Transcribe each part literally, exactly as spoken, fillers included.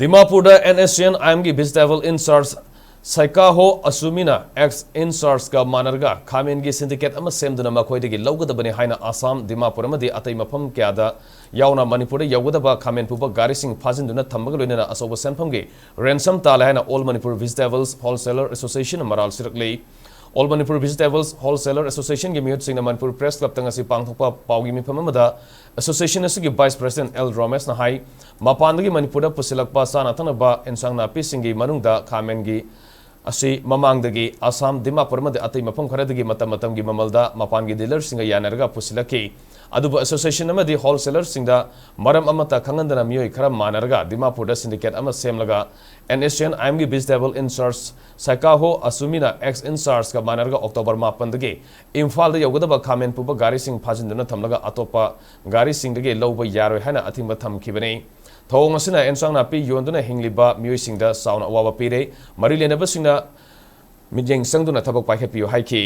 ꯗꯤꯃꯥꯄꯨꯔꯗ and S C and ꯑꯥꯏ ꯑꯦꯝꯒꯤ vegetable in-charge ꯁꯥꯏꯀꯥꯍꯣ ꯑꯆꯨꯃꯤꯅ X ꯏꯟꯆꯥꯔꯖꯀ ꯃꯥꯟꯅꯔꯒ ꯈꯥꯃꯦꯟꯒꯤ ꯁꯤꯟꯗꯤꯀꯦꯠ ꯑꯃ ꯁꯦꯝꯗꯨꯅ ꯃꯈꯣꯏꯗꯒꯤ ꯂꯧꯒꯗꯕꯅꯤ ꯍꯥꯏꯅ ꯑꯁꯥꯝ, ꯗꯤꯃꯥꯄꯨꯔ ꯑꯃꯗꯤ ꯑꯇꯩ ꯃꯐꯝ ꯀꯌꯥꯗ ꯌꯥꯎꯅ ꯃꯅꯤꯄꯨꯔꯗ ꯌꯧꯒꯗꯕ ꯈꯥꯃꯦꯟ ꯄꯨꯕ ꯒꯥꯔꯤꯁꯤꯡ ꯐꯥꯖꯤꯟꯗꯨꯅ ꯊꯝꯕꯒ ꯂꯣꯏꯅꯅ ꯑꯆꯧꯕ ꯁꯦꯟꯐꯝꯒꯤ ꯔꯦꯟꯁꯝ ꯇꯥꯜꯂꯦ ꯍꯥꯏꯅ All Manipur Vegetables Wholesaler Association ꯃꯔꯥꯜ ꯁꯤꯔꯛꯂꯤ꯫ All Manipur Vegetables Wholesaler Associationꯒꯤ ꯃꯤꯍꯨꯠꯁꯤꯡꯅ ꯃꯅꯤꯄꯨꯔ ꯄ꯭ꯔꯦꯁ ꯀ꯭ꯂꯕꯇ ꯉꯁꯤ ꯄꯥꯡꯊꯣꯛꯄ ꯄꯥꯎꯒꯤ ꯃꯤꯐꯝ ꯑꯃꯗ ꯑꯦꯁꯣꯁꯤꯌꯦꯁꯟ ꯑꯁꯤꯒꯤ ꯚꯥꯏꯁ ꯄ꯭ꯔꯁꯤꯗꯦꯟꯠ ꯑꯦꯜ ꯔꯣꯃꯦꯁꯅ ꯍꯥꯏ, ꯃꯄꯥꯟꯗꯒꯤ ꯃꯅꯤꯄꯨꯔꯗ ꯄꯨꯁꯤꯜꯂꯛꯄ ꯆꯥꯅ ꯊꯛꯅꯕ ꯏꯟꯁꯥꯡ ꯅꯥꯄꯤꯁꯤꯡꯒꯤ ꯃꯅꯨꯡꯗ ꯈꯥꯃꯦꯟꯒꯤ ꯑꯁꯤ ꯃꯃꯥꯡꯗꯒꯤ ꯑꯁꯥꯝ, ꯗꯤꯃꯥꯄꯨꯔ ꯑꯃꯗꯤ ꯑꯇꯩ ꯃꯐꯝ ꯈꯔꯗꯒꯤ ꯃꯇꯝ ꯃꯇꯝꯒꯤ ꯃꯃꯜꯗ ꯃꯄꯥꯟꯒꯤ ꯗꯤꯂꯔꯁꯤꯡꯒ ꯌꯥꯅꯔꯒ ꯄꯨꯁꯤꯜꯂꯛꯈꯤ꯫ ꯑꯗꯨꯕꯨ ꯑꯦꯁꯣꯁꯤꯌꯦꯁꯟ ꯑꯃꯗꯤ ꯍꯣꯜꯁꯦꯂꯔꯁꯤꯡꯗ ꯃꯔꯝ ꯑꯃꯠꯇ ꯈꯪꯍꯟꯗꯅ ꯃꯤꯑꯣꯏ ꯈꯔ ꯃꯥꯟꯅꯔꯒ ꯗꯤꯃꯥꯄꯨꯔꯗ ꯁꯤꯟꯗꯤꯀꯦꯠ ꯑꯃ ꯁꯦꯝꯂꯒ ꯑꯦꯟ ꯑꯦꯁ ꯁꯤ ꯑꯦꯟ ꯑꯥꯏ ꯑꯦꯝꯒꯤ ꯚꯤꯖꯤꯇꯦꯕꯜ ꯏꯟꯆꯥꯔꯖ ꯁꯥꯏꯀꯥꯍꯣ ꯑꯆꯨꯃꯤꯅ ꯑꯦꯛꯁ ꯏꯟꯆꯥꯔꯖꯀ ꯃꯥꯟꯅꯔꯒ ꯑꯣꯛꯇꯣꯕꯔ ꯃꯥꯄꯟꯗꯒꯤ ꯏꯝꯐꯥꯜꯗ ꯌꯧꯒꯗꯕ ꯈꯥꯃꯦꯟ ꯄꯨꯕ ꯒꯥꯔꯤꯁꯤꯡ ꯐꯥꯖꯤꯟꯗꯨꯅ ꯊꯝꯂꯒ ꯑꯇꯣꯞꯄ ꯒꯥꯔꯤꯁꯤꯡꯗꯒꯤ ꯂꯧꯕ ꯌꯥꯔꯣꯏ ꯍꯥꯏꯅ ꯑꯊꯤꯡꯕ ꯊꯝꯈꯤꯕꯅꯤ꯫ ꯊꯧꯑꯣꯡ ꯑꯁꯤꯅ ꯑꯦꯟꯁꯥꯡ ꯅꯥꯄꯤ ꯌꯣꯟꯗꯨꯅ ꯍꯤꯡꯂꯤꯕ ꯃꯤꯑꯣꯏꯁꯤꯡꯗ ꯆꯥꯎꯅ ꯑꯋꯥꯕ ꯄꯤꯔꯦ꯫ ꯃꯔꯤ ꯂꯩꯅꯕꯁꯤꯡꯅ ꯃꯤꯠꯌꯦꯡ ꯆꯪꯗꯨꯅ ꯊꯕꯛ ꯄꯥꯏꯈꯠꯄꯤꯌꯨ ꯍꯥꯏꯈꯤ꯫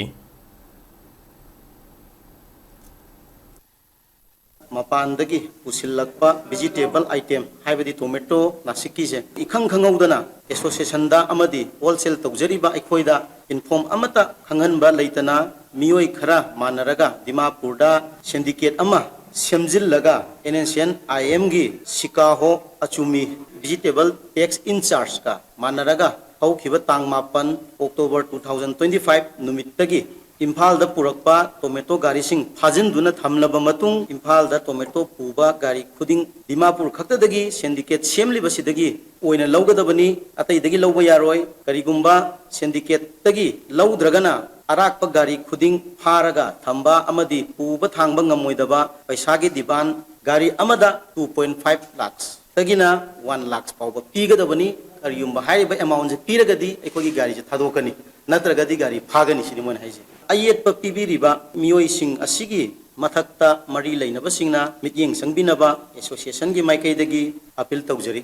ꯃꯄꯥꯟꯗꯒꯤ ꯄꯨꯁꯤꯜꯂꯛꯄ ꯚꯤꯖꯤꯇꯦꯕꯜ ꯑꯥꯏꯇꯦꯝ, ꯍꯥꯏꯕꯗꯤ ꯇꯣꯃꯦꯇꯣ, ꯅꯥꯁꯤꯛꯀꯤꯁꯦ ꯏꯈꯪ ꯈꯪꯍꯧꯗꯅ ꯑꯦꯁꯣꯁꯤꯌꯦꯁꯟꯗ ꯑꯃꯗꯤ ꯍꯣꯜꯁꯦꯜ ꯇꯧꯖꯔꯤꯕ ꯑꯩꯈꯣꯏꯗ ꯏꯟꯐꯣꯝ ꯑꯃꯠꯇ ꯈꯪꯍꯟꯕ ꯂꯩꯇꯅ ꯃꯤꯑꯣꯏ ꯈꯔ ꯃꯥꯟꯅꯔꯒ ꯗꯤꯃꯥꯄꯨꯔꯗ ꯁꯤꯟꯗꯤꯀꯦꯠ ꯑꯃ ꯁꯦꯝꯖꯤꯜꯂꯒ ꯑꯦꯟ ꯑꯦꯟ ꯁꯤ ꯑꯦꯟ ꯑꯥꯏ ꯑꯦꯝꯒꯤ ꯁꯤꯀꯥꯍꯣ ꯑꯆꯨꯃꯤ ꯚꯤꯖꯤꯇꯦꯕꯜ ꯇꯦꯛꯁ ꯏꯟꯆꯥꯔꯖꯀ ꯃꯥꯟꯅꯔꯒ ꯍꯧꯈꯤꯕ ꯇꯥꯡ ꯃꯥꯄꯟ October two thousand twenty five ꯅꯨꯃꯤꯠꯇꯒꯤ ꯏꯝꯐꯥꯜꯗ ꯄꯨꯔꯛꯄ ꯇꯣꯃꯦꯇꯣ ꯒꯥꯔꯤꯁꯤꯡ ꯐꯥꯖꯤꯟꯗꯨꯅ ꯊꯝꯂꯕ ꯃꯇꯨꯡ, ꯏꯝꯐꯥꯜꯗ ꯇꯣꯃꯦꯇꯣ ꯄꯨꯕ ꯒꯥꯔꯤ ꯈꯨꯗꯤꯡ ꯗꯤꯃꯥꯄꯨꯔ ꯈꯛꯇꯗꯒꯤ ꯁꯤꯟꯗꯤꯀꯦꯠ ꯁꯦꯝꯂꯤꯕꯁꯤꯗꯒꯤ ꯑꯣꯏꯅ ꯂꯧꯒꯗꯕꯅꯤ, ꯑꯇꯩꯗꯒꯤ ꯂꯧꯕ ꯌꯥꯔꯣꯏ꯫ ꯀꯔꯤꯒꯨꯝꯕ ꯁꯤꯟꯗꯤꯀꯦꯠꯇꯒꯤ ꯂꯧꯗ꯭ꯔꯒꯅ ꯑꯔꯥꯛꯄ ꯒꯥꯔꯤ ꯈꯨꯗꯤꯡ ꯐꯥꯔꯒ ꯊꯝꯕ ꯑꯃꯗꯤ ꯄꯨꯕ ꯊꯥꯡꯕ ꯉꯝꯃꯣꯏꯗꯕ ꯄꯩꯁꯥꯒꯤ ꯗꯤꯃꯥꯟ ꯒꯥꯔꯤ ꯑꯃꯗ two point five lakhs ꯇꯒꯤꯅ one lakhs ꯐꯥꯎꯕ ꯄꯤꯒꯗꯕꯅꯤ꯫ ꯀꯔꯤꯒꯨꯝꯕ ꯍꯥꯏꯔꯤꯕ ꯑꯦꯃꯥꯎꯟꯁꯦ ꯄꯤꯔꯒꯗꯤ ꯑꯩꯈꯣꯏꯒꯤ ꯒꯥꯔꯤꯁꯦ ꯊꯥꯗꯣꯛꯀꯅꯤ, ꯅꯠꯇ꯭ꯔꯒꯗꯤ ꯒꯥꯔꯤ ꯐꯥꯒꯅꯤ, ꯁꯤꯅꯤ ꯃꯣꯏꯅ ꯍꯥꯏꯁꯦ꯫ ꯑꯌꯦꯠꯄ ꯄꯤꯕꯤꯔꯤꯕ ꯃꯤꯑꯣꯏꯁꯤꯡ ꯑꯁꯤꯒꯤ ꯃꯊꯛꯇ ꯃꯔꯤ ꯂꯩꯅꯕꯁꯤꯡꯅ ꯃꯤꯠꯌꯦꯡ ꯆꯪꯕꯤꯅꯕ ꯑꯦꯁꯣꯁꯤꯌꯦꯁꯟꯒꯤ ꯃꯥꯏꯀꯩꯗꯒꯤ ꯑꯄꯤꯜ ꯇꯧꯖꯔꯤ꯫